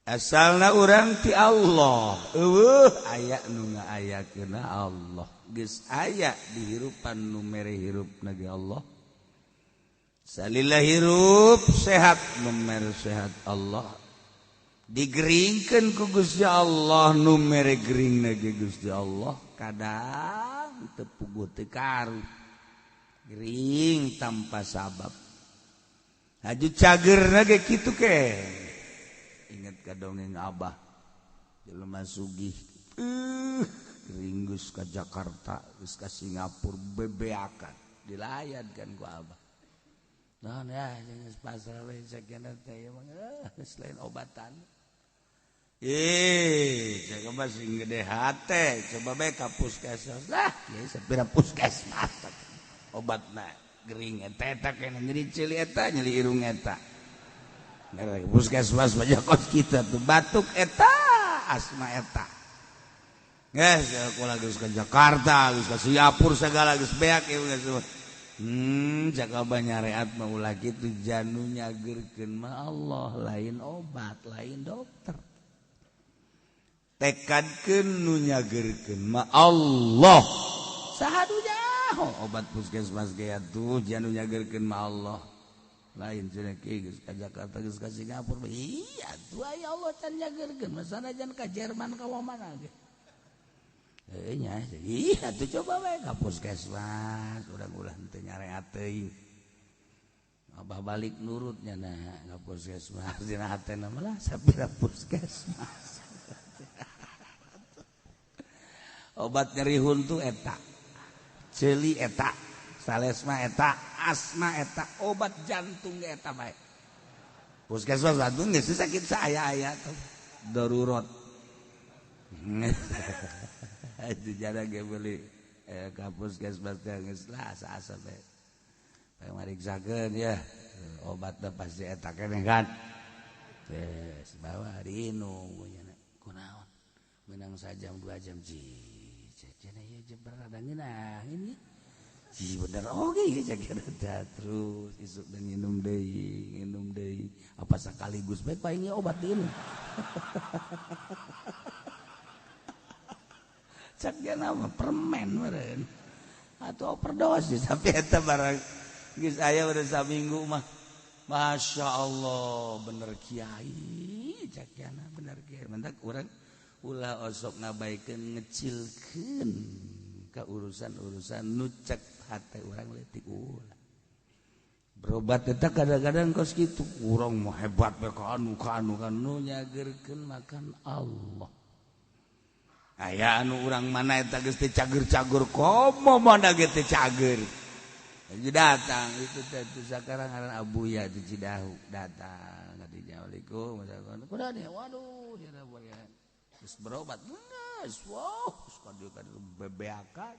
Asalna urang ti Allah. Eueuh aya nu ngaayakeunna Allah. Geus aya dihirupan nu mere hirupna ge Allah. Salila hirup sehat nu mere sehat Allah. Digeringkeun ku Gusti Allah nu mere geringna ge Gusti Allah. Kadang teu puguh teu karu. Gering tanpa sabab. Haju cagerna ge kitu ke. Ingat ka dongeng Abah jelema sugih gering geus ka Jakarta geus ka Singapura bebeakan dilayan kan ku Abah. Naon ya geus pasrah we sakena teh mah geus lain obatan. Ih, coba sing gede hate, coba bae ka puskesmas lah, ya sapira puskesmas obatna gering eta eta kena nyeri ceuli eta nyeri irung eta. Puskesmas banyak kos kita tuh batuk eta asma eta. Geus aku lagi ke Jakarta, geus ka Singapura segala geus beak ieu geus. Jaga banyareat mah ulah kitu janu nyageurkeun mah Allah lain obat, lain dokter. Tekadkeun nu nyageurkeun mah Allah. Saha nu nyaho obat puskesmas ge atuh janu nyageurkeun mah Allah. Lain cenah geus ka Jakarta geus ka Singapura iya atuh aya Allah can nyageurkeun mah sanajan ka Jerman ka mana ge. Heuh nya iya atuh coba we ka puskesmas urang ulah teu nyareat teuing. Abah balik nurutnya nah ka puskesmas dina hatena mah lah sapira puskesmas. Obat nyeri huntu eta, ceuli eta, salesma eta, asma eta, obat jantung ge eta bae. Puskesmas jantung geus sakit saaya-aya tuh darurat. Itu jarang ge beli ka puskesmas teh geus lah asa-asa bae. Bae mariksakeun ya, obatna pasti eta keneh kan. Geus bawa diinum nya kunaon. Menang sajam 2 jam ji. Cenah ieu jeber rada ngeunah ini. Ji bener oge ieu cek terus isuk dan minum deui apa sekaligus bae paling obat diinum. Cek nama permen meureun atau overdosis tapi eta barang geus aya udah saminggu mah Masya Allah bener kiai cek bener kiai mentak urang ulah osok ngabaikeun ngecilkeun ka urusan-urusan nu cek hate urang leutik ulah berobat eta kadang-kadang kos kitu urang mah hebat we ka anu ka anu ka nu nyageurkeun makan Allah. Aya anu urang mana eta geus teu cager-cager komo mana ge teu cager. Jadi datang itu teh sakarang ngaran Abuya di Cidahu datang ka dinya Assalamualaikum kunaon ya waduh cenah bagian geus berobat geus wow ka dieu ka bebeakan.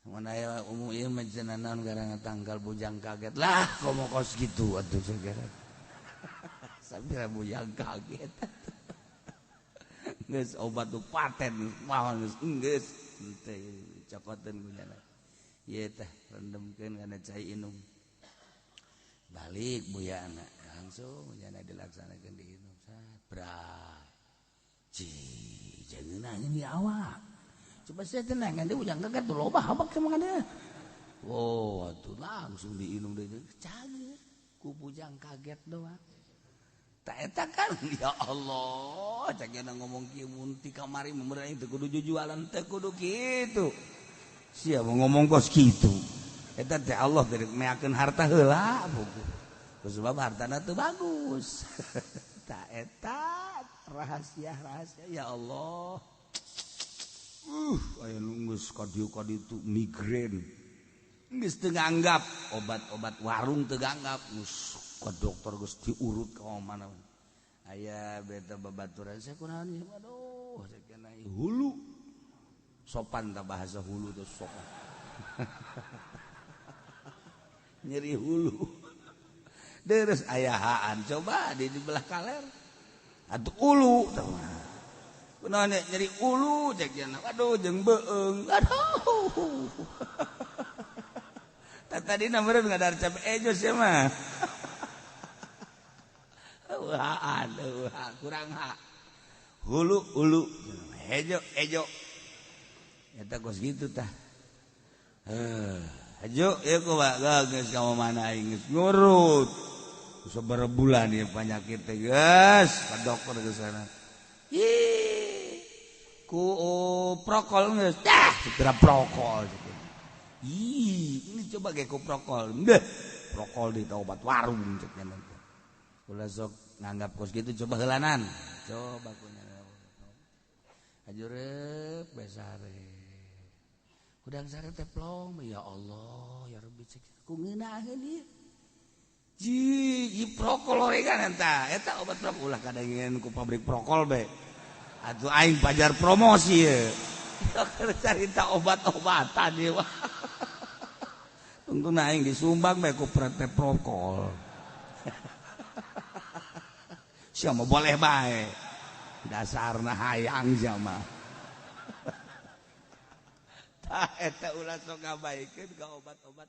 Mun aya umum ieu mah cenah naon gara tanggal bujang kaget lah komo kos kitu atuh sagara. Sabira bujang kaget. Geus obat tuh paten mah geus geus teh cokoteun kunyana. Ieu teh rendemkeun kana cai inum. Balik buyana langsung kunyana dilaksanakeun diinum sat bra. Ci jangan ini awak. Coba saya tenang dia bujang kaget tuh loba habak sama dia. Oh, atuh langsung diinum deui cager ku bujang kaget doang. Tak eta kan ya Allah cak ngomong kieu mun ti kamari meureun teu kudu jujualan teu kudu kitu sia mau ngomong kos kitu eta teh Allah teh meakeun harta heula buku sebab hartana teu bagus tak eta rahasia-rahasia ya Allah aya nu geus ka dieu ka ditu migrain geus teu nganggap obat-obat warung teu nganggap geus ka dokter geus diurut ka mana aya beta babaturan saya kunaon ieu aduh sakeuna hulu sopan ta bahasa hulu teh sopan nyeri hulu deres ayahaan coba di belah kaler atuh ulu tah kunaon nyeri ulu cek cenah aduh jeung beueung aduh tadi meureun ngadar cabe ejo sia mah. Eueuhan, kurang hak. Hulu hulu, hejo hejo. Eta kos kitu tah. Hejo ieu kumaha geus ka mana aing geus ngurut. Sabaraha bulan ieu penyakit teh geus ka dokter geus sana. Ih, ku prokol geus dah segera prokol. Ih, ini coba ge ku prokol. Deh, prokol di obat warung cek nya. Ulah sok nganggap kos gitu, coba heulanan. Coba ku nya. Ajurep besare. Hudang sare teh plong, ya Allah, ya Rabbi cek. Ku ngeunaheun ieu. Ji, ieu prokol oregan eta. Eta obat prokol ulah kadengeun ku pabrik prokol be. Atuh aing pajar promosi ye. Carita obat-obatan ieu. Tunggu aing disumbang bae ku PT prokol. Sia mah boleh bae. Dasarna hayang sia mah. Tah eta ulah sok ngabaikeun ka obat-obat.